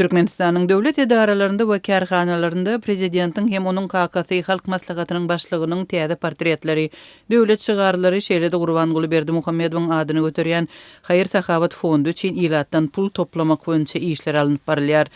Türkmenistanyň döwlet edaralarynda we kärhanalarynda prezidentiň hem onuň kakasy Halk Maslahatynyň Başlygynyň täze portretleri, döwlet şygarlary, şeýle-de Gurbanguly Berdimuhamedowyň adyny göterýän haýyr-sahawat fondy üçin ilatdan pul toplamak boýunça işler alnyp barylýar.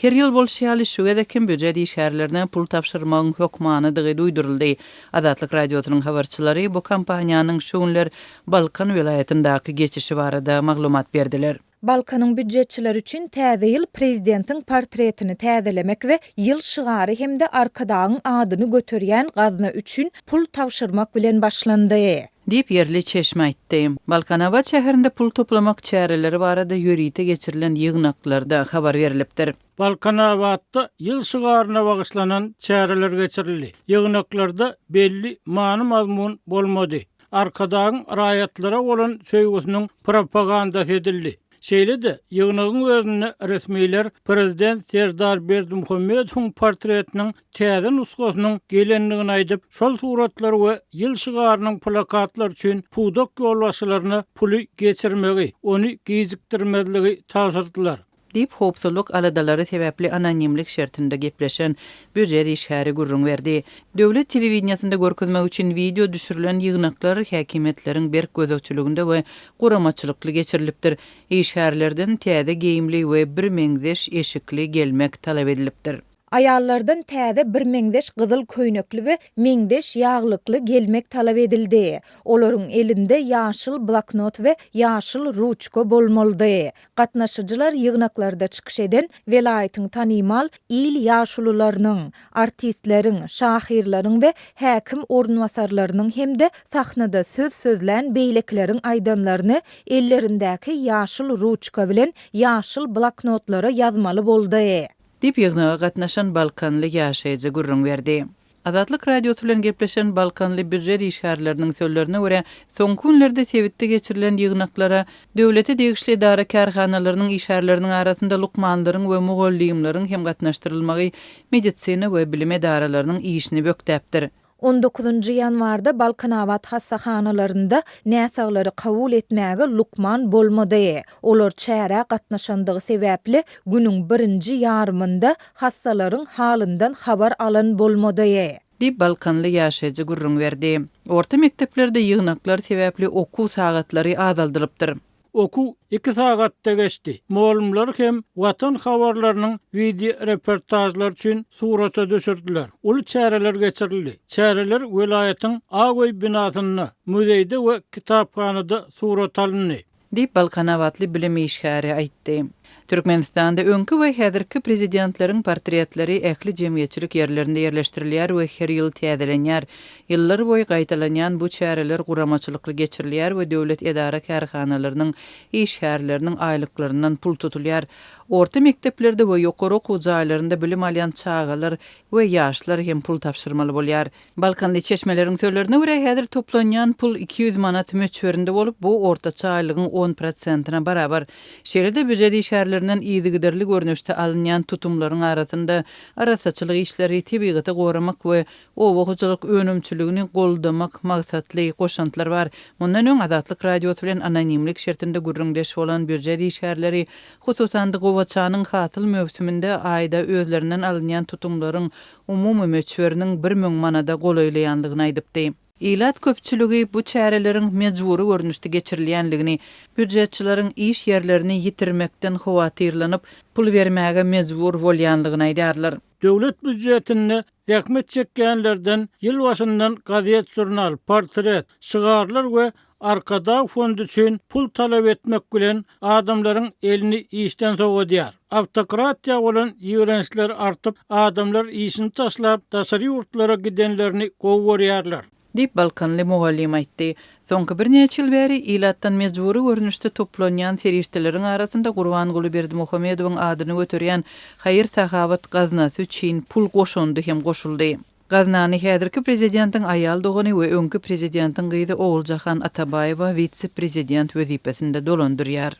Her ýyl bolşy ýaly, şu gezek hem býujet işgärlerine pul tabşyrmagyň hökmanydygy duýduryldy. Azatlyk Radiosynyň habarçylary bu kampaniýanyň şu günler Balkan welaýatyndaky geçişi barada maglumat berdiler. Balkanyň býujetçileri üçin Täze ýyl Prezidentiň portretini täzelemek we ýyl şygary hem-de Arkadagyň adyny göterýän gazna üçin pul tabşyrmak bilen başlandy. Diýip, ýerli çeşme aýtdy. Balkanabat şäherinde pul toplamak çäreleri barada ýörite geçirilen ýygnaklarda habar berlipdir. Balkanabatda ýyl şygaryna bagyşlanan çäreler geçirildi. Ýygnaklarda belli many-mazmun bolmady. Arkadagyň raýatlara bolan söýgüsiniň propagandasy edildi. Şeýle-de, ýygnagyň özünde resmiler prezident Serdar Berdimuhamedowyň portretiniň täze nusgasynyň gelendigini aýdyp, şol suratlar we ýyl şygarynyň plakatlary üçin pudak ýolbaşçylaryna puly geçirmegi, ony gijikdirmezligi tabşyrdylar. Diýip, howpsuzlyk aladalary sebäpli anonimlik şertinde gepleşen býujet işgäri gürrüň berdi. Döwlet telewideniýesinde görkezmek üçin wideo düşürilen ýygnaklar häkimiýetleriň berk gözegçiliginde we guramaçylykly geçirilipdir. Işgärlerden täze geýimli we birmeňzeş eşikli gelmek talap edilipdir. Aýallardan täze birmeňzeş gyzyl köýnekli we meňzeş ýaglykly gelmek talap edildi. Olaryň elinde ýaşyl bloknot we ýaşyl ruçka bolmalydy. Gatnaşyjylar ýygnaklarda çykyş eden welaýatyň tanymal il ýaşulularynyň, artistleriň, şahyrlaryň we häkim orunbasarlarynyň hem-de sahnada söz sözlän beýlekileriň aýdanlaryny ellerindäki ýaşyl ruçka bilen ýaşyl bloknotlara ýazmaly boldy. Diýip, ýygnaga gatnaşan balkanly ýaşaýjy gürrüň berdi. Azatlyk Radiosy bilen gepleşen balkanly býujet işgärleriniň sözlerine görä, soňky günlerde sebitde geçirilen ýygnaklara döwlete degişli edara-kärhanalarynyň işgärleriniň arasynda lukmanlaryň we mugallymlaryň hem gatnaşdyrylmagy medisina we bilim edaralarynyň işini bökdäpdir. On dokuzynjy ýanwarda Balkanabat hassahanalarynda näsaglary kabul etmäge lukman bolmady. Olar çärä gatnaşandygy sebäpli günüň birinji ýarymynda hassalaryň halyndan habar alan bolmady. Diýip, balkanly ýaşaýjy gürrüň berdi. Orta mekdeplerde ýygnaklar sebäpli okuw sagatlary azaldylypdyr. Okuw iki sagatda geçdi. Mugallymlar hem Watan habarlarynyň wideoreportažlary üçin surata düşürdiler. Uly çäreler geçirildi. Çäreler welaýatyň Ak öý binasynda, muzeýde we kitaphanada surata alyndy. Diýip, balkanabatly bilim işgäri aýtdy. Türkmenistanda öňki we häzirki prezidentleriň portretleri ähli jemgyýetçilik ýerlerinde ýerleşdirilýär we her ýyl täzelenýär. Ýyllar boýy gaýtalanýan bu çäreler guramaçylykly geçirilýär we döwlet edara-kärhanalarynyň işgärleriniň aýlyklaryndan pul tutulýar. Orta mekdeplerde we ýokary okuw jaýlarynda bilim alýan çagalar we ýaşlar hem pul tabşyrmaly bolýar. Balkanly çeşmeleriň sözlerine görä, häzir toplanýan pul 200 manat möçberinde bolup, bu ortaça aýlygyň on prosentine barabar. Şeýle-de býujet işgärlerinden yzygiderli görnüşde alynýan tutumlaryň arasynda arassaçylyk işleri, tebigaty goramak we oba hojalyk önümçiligini goldamak maksatly goşantlar bar. Mundan öň Azatlyk Radiosy bilen anonimlik şertinde gürrüňdeş bolan býujet işgärleri, hususan-da, gowaçanyň hasyl möwsüminde aýda özlerinden alynýan tutumlaryň umumy möçberiniň 1000 manada golaýlaýandygyny aýdypdy. Ilat köpçüligi bu çäreleriň mejbury görnüşde geçirilýändigini, býujetçileriň iş ýerlerini ýitirmekden howatyrlanyp, pul bermäge mejbur bolýandygyny aýdýarlar. Döwlet býujetinde zähmet çekýänlerden ýyl başyndan gazet-žurnal, portret, şygarlar we Arkadag fondy üçin pul talap etmek bilen adamlaryň elini işden sowadýar. Awtokratiýa bolan ýigrençler artyp, adamlar işini taşlap daşary ýurtlara gidenlerini gowy görýärler. Diýip, balkanly mugallym aýtdy. Soňky birnäçe ýyl bäri ilatdan mejbury görnüşde toplanýan serişdeleriň arasynda Gurbanguly Berdimuhamedowyň adyny göterýän haýyr-sahawat gaznasy üçin pul goşundy hem goşuldy. Gaznany häzirki prezidentiň aýal dogany we öňki prezidentiň gyzy Oguljahan Atabaýewa wise-prezident wezipesinde dolandyrýar.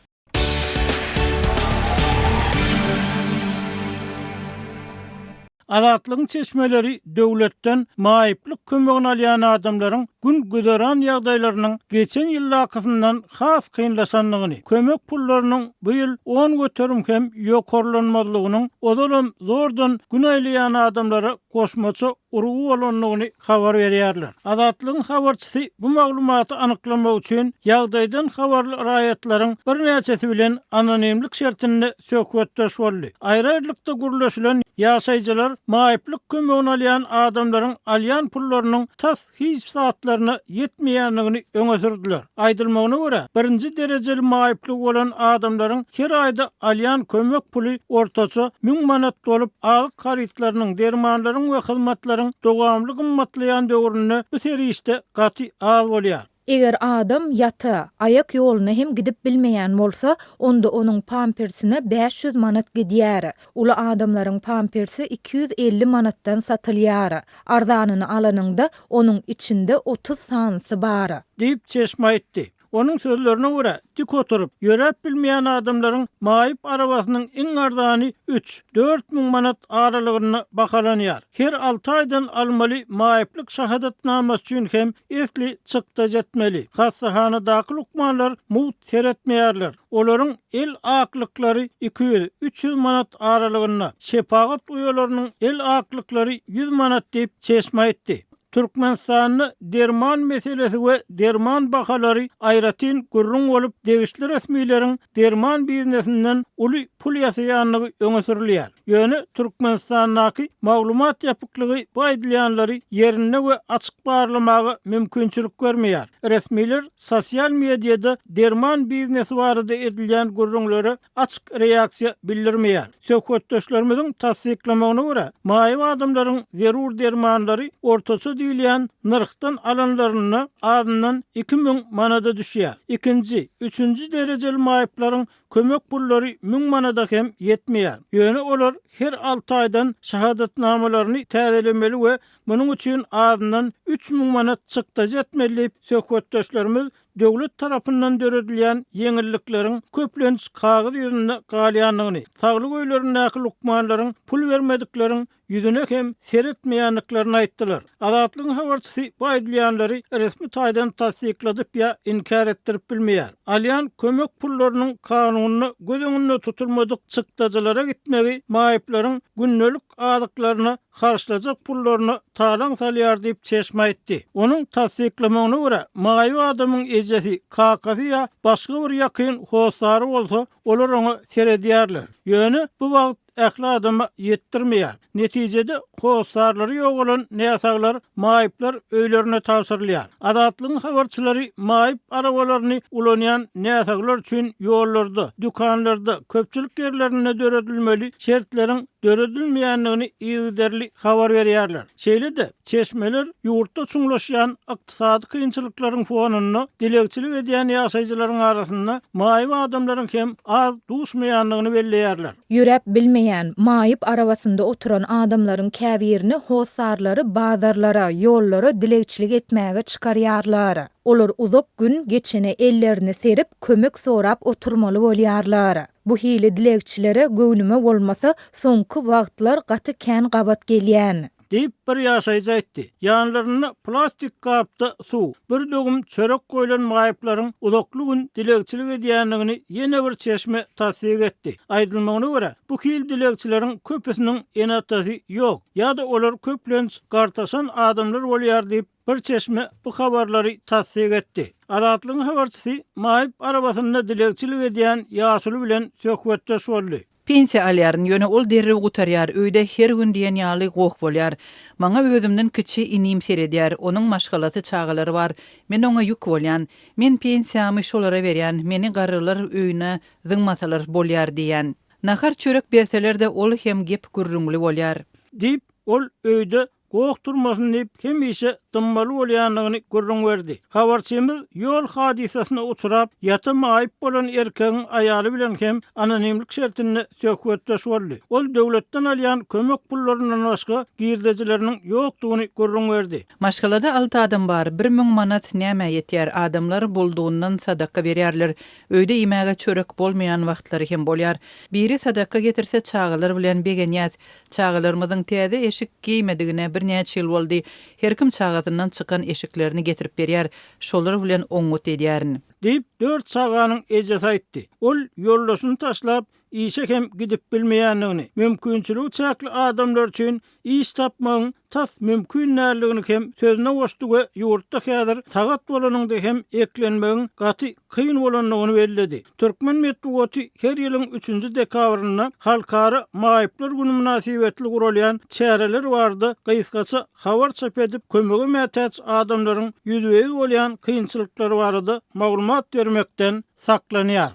Azatlygyň çeşmeleri döwletden maýyplyk kömegini alýan adamlaryň gün-güzeran ýagdaýlarynyň geçen ýyldakysyndan has kynlaşandygyny, kömek pullarynyň bu ýyl 10% hem ýokarlanmazlygynyň ozalam zordan gün aýlaýan adamlara goşmaça urgy bolandygyny habar berýärler. Azatlygyň habarçysy bu maglumaty anyklamak üçin ýagdaýdan habarly raýatlaryň birnäçesi bilen anonimlik şertinde söhbetdeş boldy. Aýry-aýrylykda gürleşilen ýaşaýjylar maýyplyk kömegini alýan adamlaryň alýan pullarynyň tas hiç zatlaryna ýetmeýändigini öňe sürdüler. Aýdylmagyna görä, birinji derejeli maýyplygy bolan adamlaryň her aýda alýan kömek puly ortaça 1000 manat bolup, azyk harytlarynyň, dermanlaryň we hyzmatlaryň dowamly gymmatlaýan döwründe bu serişde gaty az bolýar. Eger adam ýata, aýak ýoluna hem gidip bilmeýän bolsa, onda onuň pampersine 500 manat gidýär. Uly adamlaryň pampersi 250 manatdan satylýar. Arzanyny alanyňda, onuň içinde 30 sanysy bar. Diýip, çeşme aýtdy. Onuň sözlerine görä, dik oturyp, ýöräp bilmeýän adamlaryň maýyp arabasynyň iň arzany üç, 4000 manat aralygynda bahalanýar. Her alty aýdan almaly maýyplyk şahadatnamasy üçin hem esli çykdajy etmeli. Hassahanadaky lukmanlar mugt seretmeýärler. Olaryň el aklyklary 200, 300 manat aralygynda, şepagat uýalarynyň el aklyklary ýüz manat diýip, çeşme aýtdy. Türkmenistanda derman meselesi we derman bahalary aýratyn gürrüň bolup, degişli resmileriň derman biznesinden uly pul ýasaýandygy öňe sürülýär. Ýöne Türkmenistandaky maglumat ýapyklygy bu aýdylýanlary ýerinde we açyk barlamaga mümkinçilik bermeýär. Resmiler sosial mediada derman biznesi barada edilýän gürrüňlere açyk reaksiýa bildirmeýär. Söhbetdeşlerimiziň tassyklamagyna görä, maýyp adamlaryň zerur dermanlary ortaça diýilýän nyrhdan alanlarynda azyndan 2000 manada düşýär. Ikinji, üçünji derejeli maýyplaryň kömek pullary müň manada hem ýetmeýär. Ýöne olar her alty aýdan şahadatnamalaryny täzelemeli we munuň üçin azyndan 3000 manat çykdajy etmeli diýip, söhbetdeşlerimiz döwlet tarapyndan döredilýän ýeňillikleriň köplenç kagyz ýüzünde galýandygyny, saglyk öýlerindäki lukmanlaryň pul bermedikleriň ýüzüne hem seretmeýändiklerini aýtdylar. Azatlygyň habarçysy bu aýdylýanlary resmi taýdan tassykladyp ýa inkär etdirip bilmeýär. Alýan kömek pullarynyň kanunda göz öňünde tutulmadyk çykdajylara gitmegi maýyplaryň gündelik azyklaryna harçlajak pullaryna talaň salýar diýip, çeşme aýtdy. Onuň tassyklamagyna görä, maýyp adamyň ejesi, kakasy ýa başga bir ýakyn hossary bolsa, olar oňa seredýärler. Ýöne bu wagt ähli adama ýetdirmeýär. Netijede, hossarlary ýogalan näsaglar, maýyplar öýlerine tabşyrylýar. Azatlygyň habarçylary maýyp arabalaryny ulanýan näsaglar üçin ýollarda, dükanlarda, köpçülik ýerlerinde döredilmeli şertleriň döredilmeýändigini yzygiderli habar berýärler. Şeýle-de, çeşmeler ýurtda çuňlaşýan ykdysady kynçylyklaryň fonunda dilegçilik edýän ýaşaýjylaryň arasynda maýyp adamlaryň hem az duşmaýandygyny belleýärler. Ýöräp bilmeýän, maýyp arabasynda oturan adamlaryň käbirini hossarlary bazarlara, ýollara dilegçilik etmäge çykarýarlar. Olar uzak gün geçene ellerini serip, kömek sorap oturmaly bolýarlar. Bu hili dilegçilere göwnüme bolmasa, soňky wagtlar gaty kän gabat gelýän. Diýip, bir ýaşaýjy aýtdy. Ýanlarynda plastik gapda suw, bir döwüm çörek goýlan maýyplaryň uzakly gün dilegçilik edýändigini ýene bir çeşme tassyk etdi. Aýdylmagyna görä, bu hili dilegçileriň köpüsiniň ene-atasy ýok ýa-da olar köplenç gartaşan adamlar bolýar diýip, Bir çeşme bu habarlary tassyk etdi. Azatlygyň habarçysy maýyp arabasynda dilegçilik edýän ýaşuly bilen söhbetdeş boldy. Pensiýa alýaryn, ýöne ol derrew gutarýar, öýde her gün diýen ýaly goh bolýar. Maňa özümden kiçi inim seredýär, onuň maşgalasy, çagalary bar. Men oňa ýük bolýan. Men pensiýamy şolara berýän, meni garrylar öýüne zyňmasalar bolýar diýýän. Nahar-çörek berseler-de ol hem gep-gürrüňli bolýar. Diýip, ol öýde Goh turmasyn diýip hemişe. dymmaly bolýandygyny gürrüň berdi. Habarçymyz ýol hadysasyna uçrap, ýata maýyp bolan erkegiň aýaly bilen hem anonimlik şertinde söhbetdeş boldy. Ol döwletden alýan kömek pullaryndan başga girdejileriniň ýokdugyny gürrüň berdi. Maşgalada alty adam bar, 1000 manat nämä ýetýär, adamlar boldugyndan sadaka berýärler. Öýde iýmäge çörek bolmaýan wagtlary hem bolýar. Biri sadaka getirse çagalar bilen begenýäs. Çagalarymyzyň täze eşik geýmedigine birnäçe ýyl boldy. Her kim çagasyndan çykan eşiklerini getirip berýär. Şolar bilen oňňut edýärin. Diýip, dört çaganyň ejesi aýtdy. Ol ýoldaşyny taşlap, işe hem gidip bilmeýändigini, mümkinçiligi çäkli adamlar üçin iş tapmagyň tas mümkin däldigini hem sözüne goşdy we ýurtda häzir sagat bolanyňda hem eklenmegiň gaty kyn bolandygyny belledi. Türkmen metbugaty her ýylyň üçünji dekabrynda Halkara maýyplar güni mynasybetli guralýan çäreler barada gysgaça habar çap edip, kömege mätäç adamlaryň ýüzbe-ýüz bolýan kynçylyklary barada maglumat bermekden saklanýar.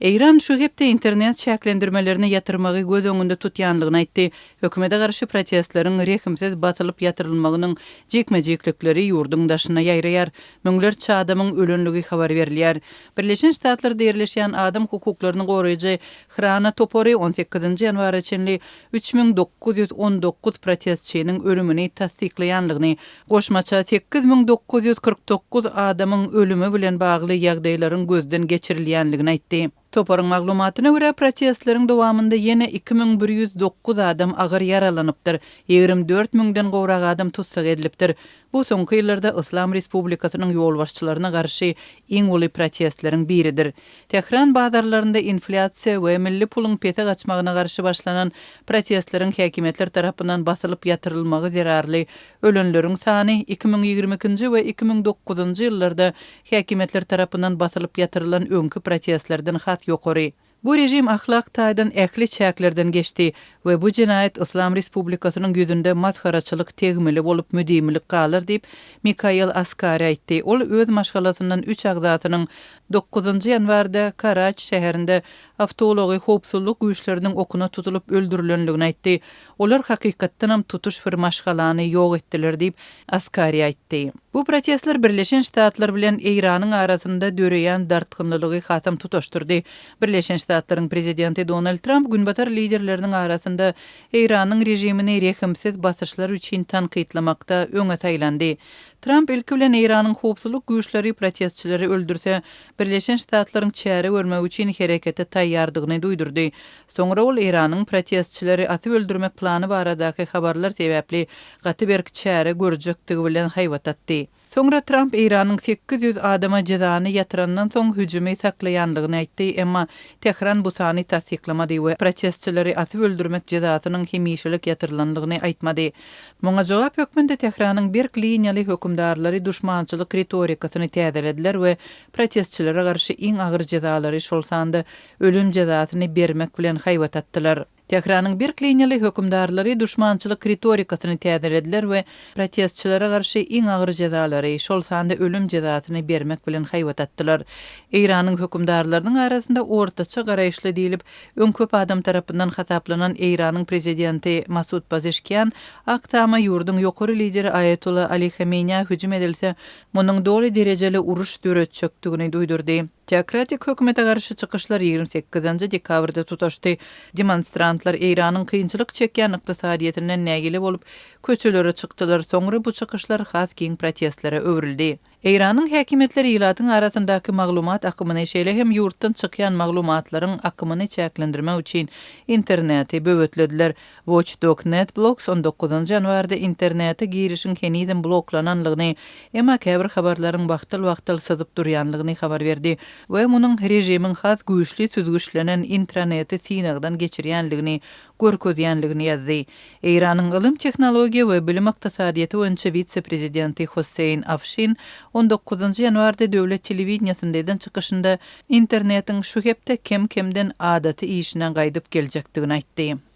Eýran şu hepde internet çäklendirmelerini ýatyrmagy göz öňünde tutýanlygyny aýtdy. Hökümete garşy protestleriň rehimsiz basylyp ýatyrylmagynyň jikme-jiklikleri ýurduň daşyna ýaýraýar. Müňlerçe adamyň ölenligi habar berilýär. Birleşen Ştatlarda ýerleşýän adam hukuklaryny goraýjy Hrana topary on sekizinji ýanwara çenli 3919 protestçiniň ölümini tassyklaýanlygyny, goşmaça 8949 adamyň ölümi bilen bagly ýagdaýlaryň gözden geçirilýänligini aýtdy. Toparyň maglumatyna görä, protestleriň dowamynda ýene 2109 adam agyr ýaralanypdyr, 24 müňden gowrak adam tussag edilipdir. Bu soňky ýyllarda Yslam Respublikasynyň ýolbaşçylaryna garşy iň uly protestleriň biridir. Tähran bazarlarynda inflýasiýa we milli puluň pese gaçmagyna garşy başlanan protestleriň häkimiýetler tarapyndan basylyp ýatyrylmagy zerarly ölenleriň sany 2022-nji we 2009-njy ýyllarda häkimiýetler tarapyndan basylyp ýatyrylan öňki protestlerden has ýokary. Bu režim ahlak taýdan ähli çäklerden geçdi we bu jenaýat Yslam Respublikasynyň ýüzünde masgaraçylyk tegmili bolup müdimilik galar diýip, Mikael Askari aýtdy. Ol öz maşgalasyndan üç agzasynyň dokuzynjy ýanwarda Karaç şäherinde awtoulagy howpsuzlyk güýçleriniň okuna tutulyp öldürilendigini aýtdy. Olar hakykatdanam tutuş bir maşgalany ýok etdiler diýip, Askari aýtdy. Bu protestler Birleşen Ştatlar bilen Eýranyň arasynda döreýän dartgynlylygy hasam tutaşdyrdy. Birleşen Ştatlaryň prezidenti Donald Tramp günbatar liderleriniň arasynda Eýranyň režimini rehimsiz basyşlar üçin tankytlamakda öňe saýlandy. Tramp ilki bilen Eýranyň howpsuzlyk güýçleri protestçileri öldürse, Birleşen Ştatlaryň çäre görmek üçin herekete taýýardygyny duýdurdy. Soňra ol Eýranyň protestçileri atyp öldürmek plany baradaky habarlar sebäpli gaty berk çäre görjekdigi bilen haýbat atdy. Soňra Tramp Eýranyň 800 adama jezany ýatyrandan soň hüjümi saklaýanlygyny aýtdy, emma Tähran bu sany tassyklamady we protestçileri atyp öldürmek jezasynyň hemişelik ýatyrylanlygyny aýtmady. Muňa jogap hökmünde Tähranyň berk liniýaly hökümdarlary duşmançylyk ritorikasyny täzelediler we protestçilere garşy iň agyr jezalary, şol sanda ölüm jezasyny bermek bilen haýbat atdylar. Tähranyň berk liniýaly hökümdarlary duşmançylyk ritorikasyny täzelediler we protestçilere garşy iň agyr jezalary, şol sanda ölüm jezasyny bermek bilen haýbat atdylar. Eýranyň hökümdarlarynyň arasynda ortaça garaýyşly diýlip, öň köp adam tarapyndan hasaplanan Eýranyň prezidenti Masud Pazeşkian Ak Tama ýurduň ýokary lideri Aýatolla Ali Hameneýä hüjüm edilse, munuň doly derejeli uruş döretjekdigini duýdurdy. Teokratik hökümete garşy çykyşlar 28-nji dekabrda tutaşdy. Demonstrantlar Eýranyň kynçylyk çekýän ykdysadyýetinden nägile bolup, köçelere çykdylar, soňra bu çykyşlar has giň protestlere öwrüldi. Eýranyň häkimiýetleri ilatyň arasyndaky maglumat akymyny, şeýle hem ýurtdan çykýan maglumatlaryň akymyny çäklendirmek üçin interneti böwetlediler. Watchdog NetBlocks on dokuzynjy ýanwarda internete girişiň henizem bloklananlygyny, emma käbir habarlaryň wagtal-wagtal syzyp durýanlygyny habar berdi we munuň režimiň has güýçli süzgüçlenen intraneti synagdan geçirýänligini görkezýänligini ýazdy. Eýranyň ylym, tehnologiýa we bilim ykdysadyýeti boýunça wise-prezidenti Hossein Afşin on dokuzynjy ýanwarda döwlet telewideniýesinde eden çykyşynda internetiň şu hepde kem-kemden adaty işine gaýdyp geljekdigini aýtdy.